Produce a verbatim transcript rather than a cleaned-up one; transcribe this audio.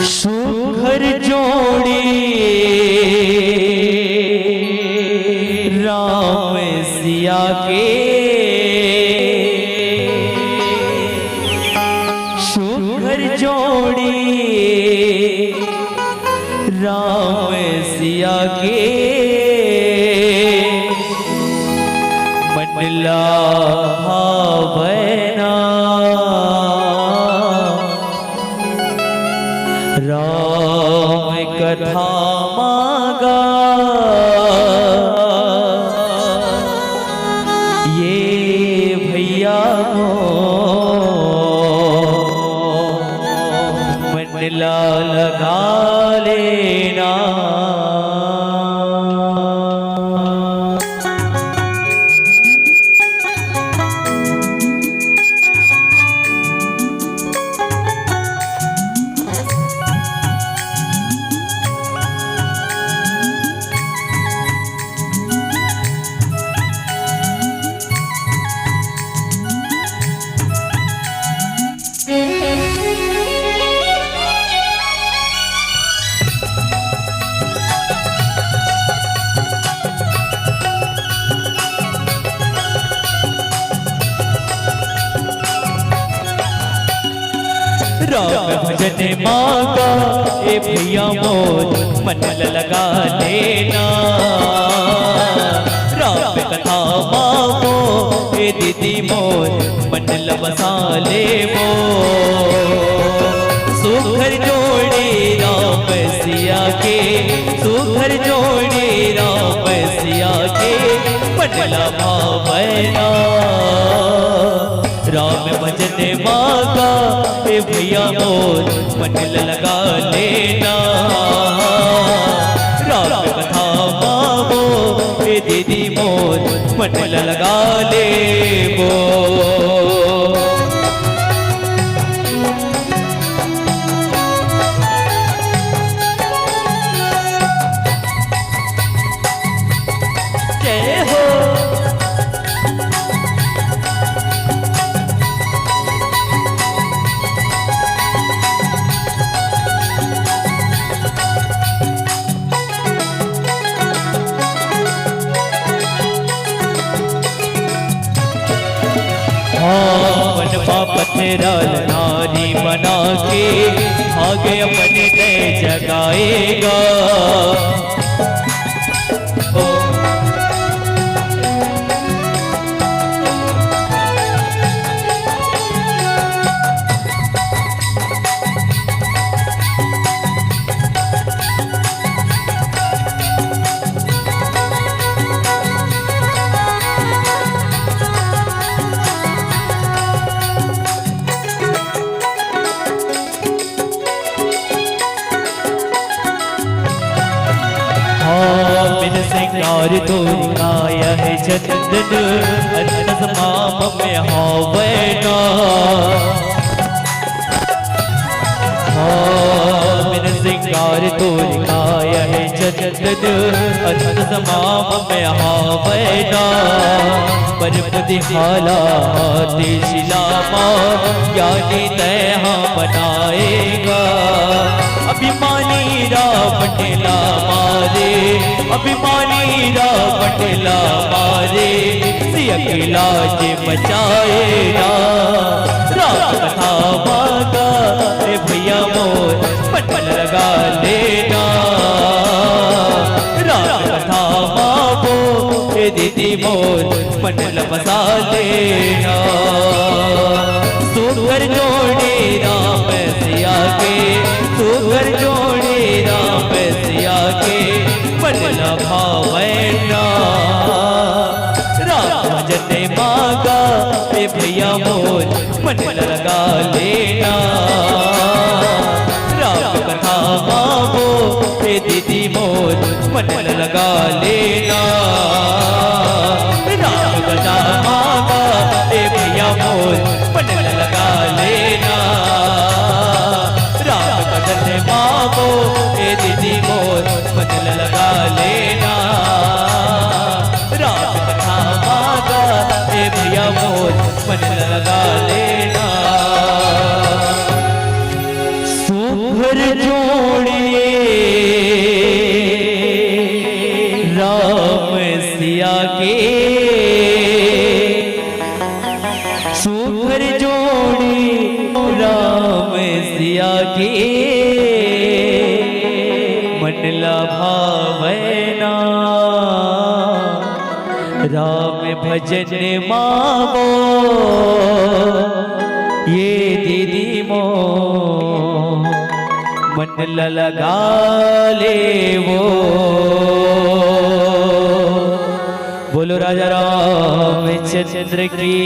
सुघर जोड़ी राम सिया के, सुघर जोड़ी राम सिया के, मन ला भावै ना। राम कथा मागा ये भैया मोर, मन ला लगा लेना। राम भजन मागा ए भैया मोर, मन ल लगा लेना। राम कथा मागो ए दीदी मोर, मन ल बसा लेबो। सुघर जोड़ी राम सिया के, सुघर जोड़ी राम सिया के, मन ल भावै ना। राम भजन मागा ए भैया मोर, मन ल लगा लेना। राम कथा मागो ए दीदी मोर, मन ल लगा लेबो। जय हो। हाँ, मन पा पथरा ल नारी बना के, भाग अपन तैं जगाएगा। ओ। हाँ, बिन सिंगार तोर काया है चंदन, अंतस माम में हावै ना। हाँ, बिन सिंगार तोर काया है चंदन, अंतस माम में हावै ना। परम दिहाला आतिश लामा, ज्ञानी तैं हाँ बनाएगा। अभिमानी रावण ला मारे, अभिमानी रावण ला मारे, सिया के लाज बचाए ना। राम कथा मागा ए भैया मोर, मन लगा लेना। राम कथा मागो ए दीदी मोर, मन ल बसा लेना। सुघर जोड़ी राम सिया के, सुघर जोड़ी राम सिया के, मन ल भावै ना। राम भजन मागा ए भैया मोर, मन ल लगा लेना। राम कथा मागो ए दीदी मोर, मन ल लगा लेना। राम कथा मागा ए भैया मोर, मन ल लगा लेना। राम कथा मागो ए दीदी मोर, मन ल लगा लेना। राम कथा मागा ए भैया मोर, मन ल लगा लेना। सुघर जोड़े राम सिया के, सुख कर जोड़े राम सिया के, मन ला भावै ना राम भजन मा वो, ये दीदी मो मन ला लगा ले वो। बोलो राजा रामचंद्र की।